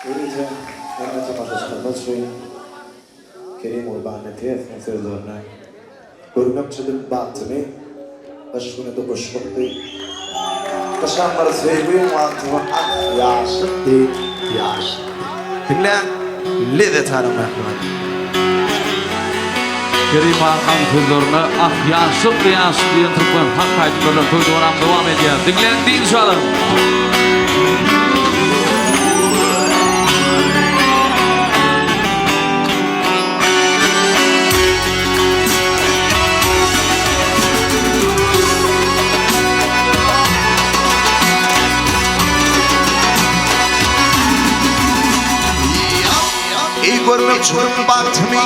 Ýörite hemme tomaşaçylarymyz üçin Kerim Gurbannepesowyň sözlerine Görmekçidim bagtymy, Gyş günüdi guşlukdy. Gyşaňlar söýgüň wagtymy ah ýaşlykdy, ýaşlykdy. Diňläň, lezzet alyň mähriban. Kerim agam sözlerine ah ýaşlykdy ýaşlyk diýen türkmen halk aýdymlary bilen toý dowam dowam edýär. Diňläň dynç alyň. Eý görmekçilik bagtymy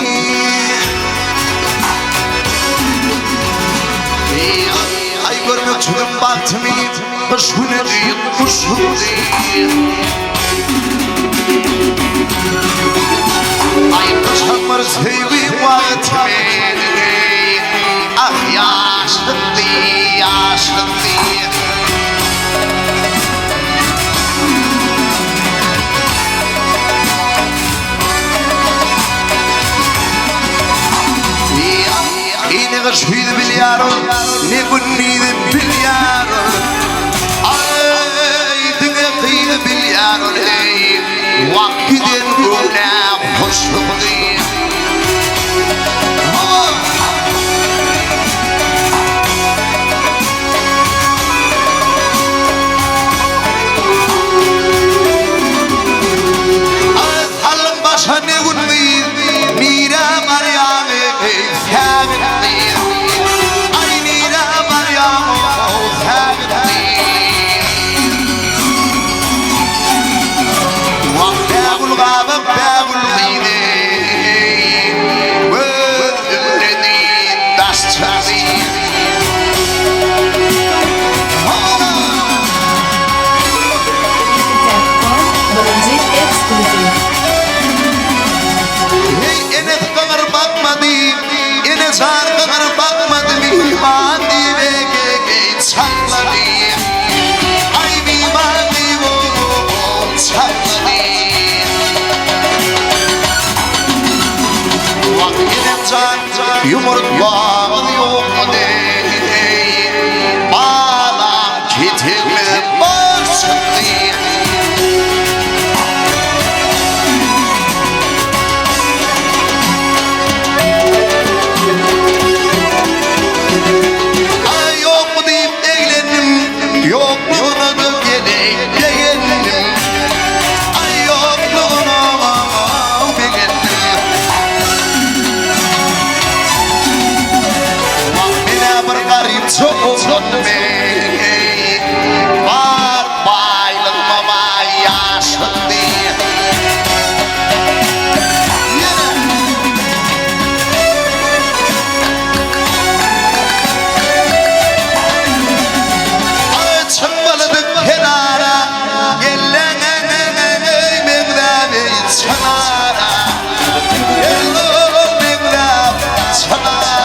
Aý görmekçilik bagtymy Gyş güni guşlukdy Aý gyşam bir söýgi wagtymy Ah ýaşlykdy ýaşlykdy Ne gyş güýz bilýär ol, ne gündizi bilýär ol. Aý, diňe gyzy bilýär ol, eý. Wagt giden göwne hoşlukdy. Sallyň başa ne gün gyz, nirä barýaň eý, sägin gyz. Aý, nirä barýaň-ow, sägin gyz. Wah, bägül gabak, bägül gyz eý, göz ümredi, daş çykdy. Birinji ekskluziw. Heý, enesi gygyr bakmady, Ene jan gygyr bakmady, Myhman diýip egeý çaklady. Aý, myhman diýip o-o-o çaklady. Wah, enem jan, ýumurtgaňyz ýokmudy, eý, Balam ketegime bar çykdy. Aý, ýokmy diýip eglendim, Ýoklugyna-da geleý begendim. Aý, ýoklugyna begendim. Wah, men-ä bir garypja oglandym, eý, Bar baýlygymam ýaşlykdy. Ýene. Aý, çykmalydyk kenara, Gelleňeňeňeý meňzäp, eý, çynara. Gelleň meňzäp, çynara.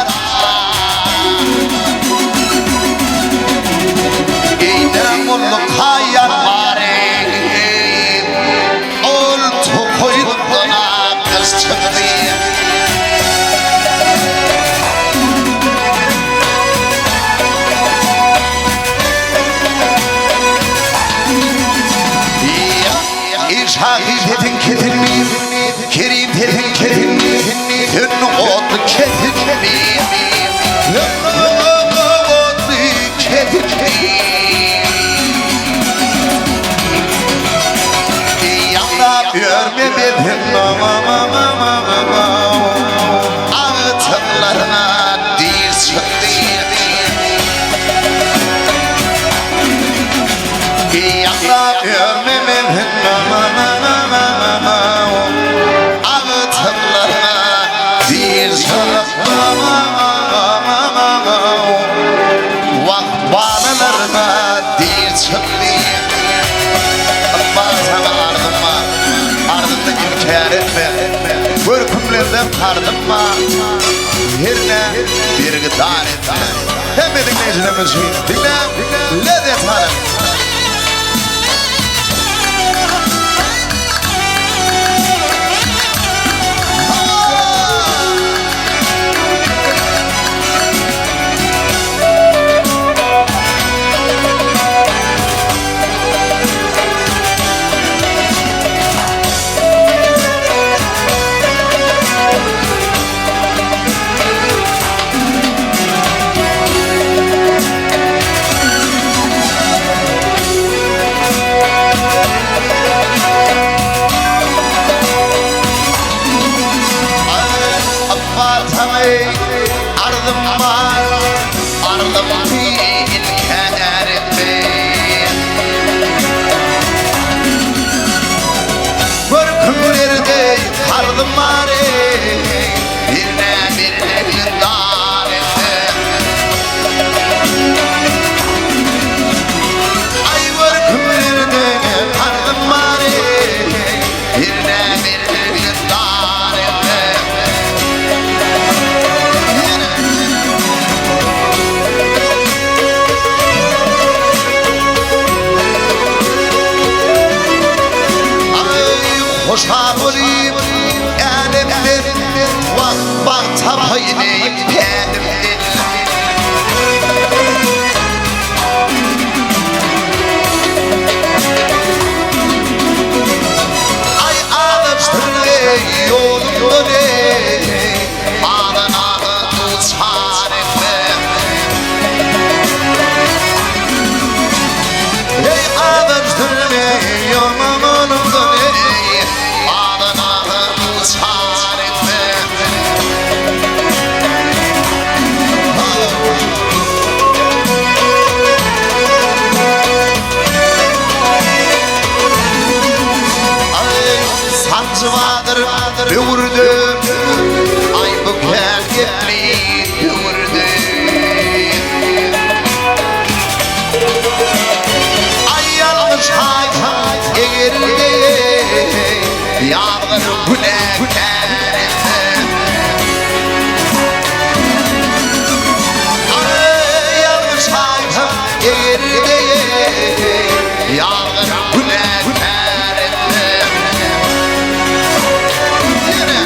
Eýdä gulluk haýýat bar, eý, Ol tokaýlykdan-a gyz çykdy. Şahyr sesiň kesildi, Kerim sesiň kesildi, Söndi otly kesildi, Söndi otly kesildi. Ýaňlap ýörme biziň Agtyklaryna dil çykdy. Ýaňlap ýörme biziň Agtyklaryna dil çykdy. Wah balalaryna dil çykdy. Ykbal saňa arzym bar, Arzymda inkär etme. Görkümlerden karzym bar, Hernä bergidar etme. Hemme diňleýjilerimiz üçin diňläp, lezzet alyň! karzym bar eý, Hernä bergini dar etme. Aý görkümlerden karzym bar eý, Hernä bergini dar etme. Ýene. Aý, hoşal bolyp älemden, Wah, bagt tapaýyn eý pälimden. Aý, azaşdyrma eý ýolumdan eý, Azan-aza duçar etme. Eý, azaşdyrma ýolumdan eý, Azan-aza duçar etme. Aý, sanjy bardyr böwürde, Aý, bu kän gepli döwürde. Aý, ýalňyş aýtsam eger-de, Ýazgyr günäkär etme. Aý, ýalňyş aýtsam eger-de, Ýazgyr günäkär etme. Ýene.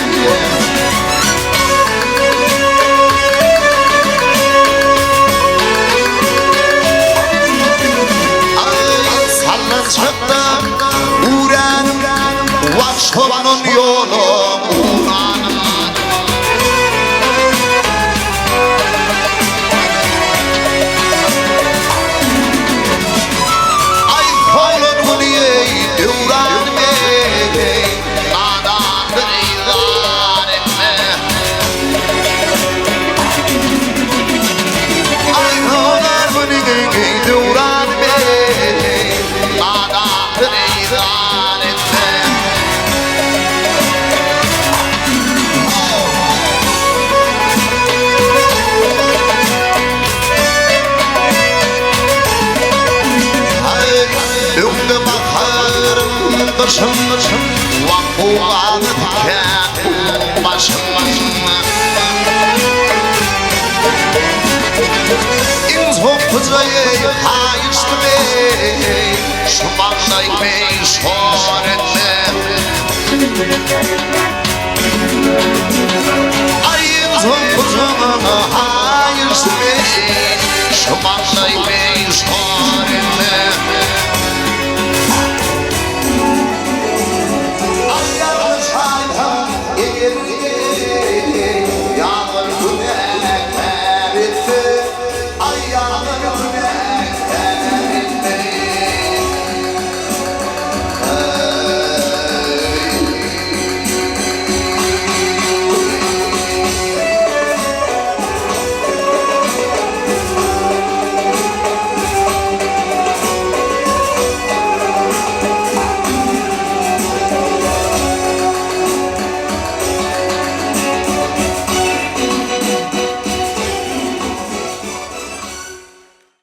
Aý, sallançakda üwränim, Wah, şondan ýola uranym. Aý, sowlan güni eý, döwranym eý, Nadandyr yzar etme. Aý, sowlan güni eý, döwranym eý, Nadandyr yzar etme. Aý, öňde baharym, gyşym, Wah, howaly tiken başym. Iň soňkuja eý, haýyştym eý, Şu maňlaýymy şor etme. Aý, iň soňkuja haýyştym eý, Şu maňlaýymy şor.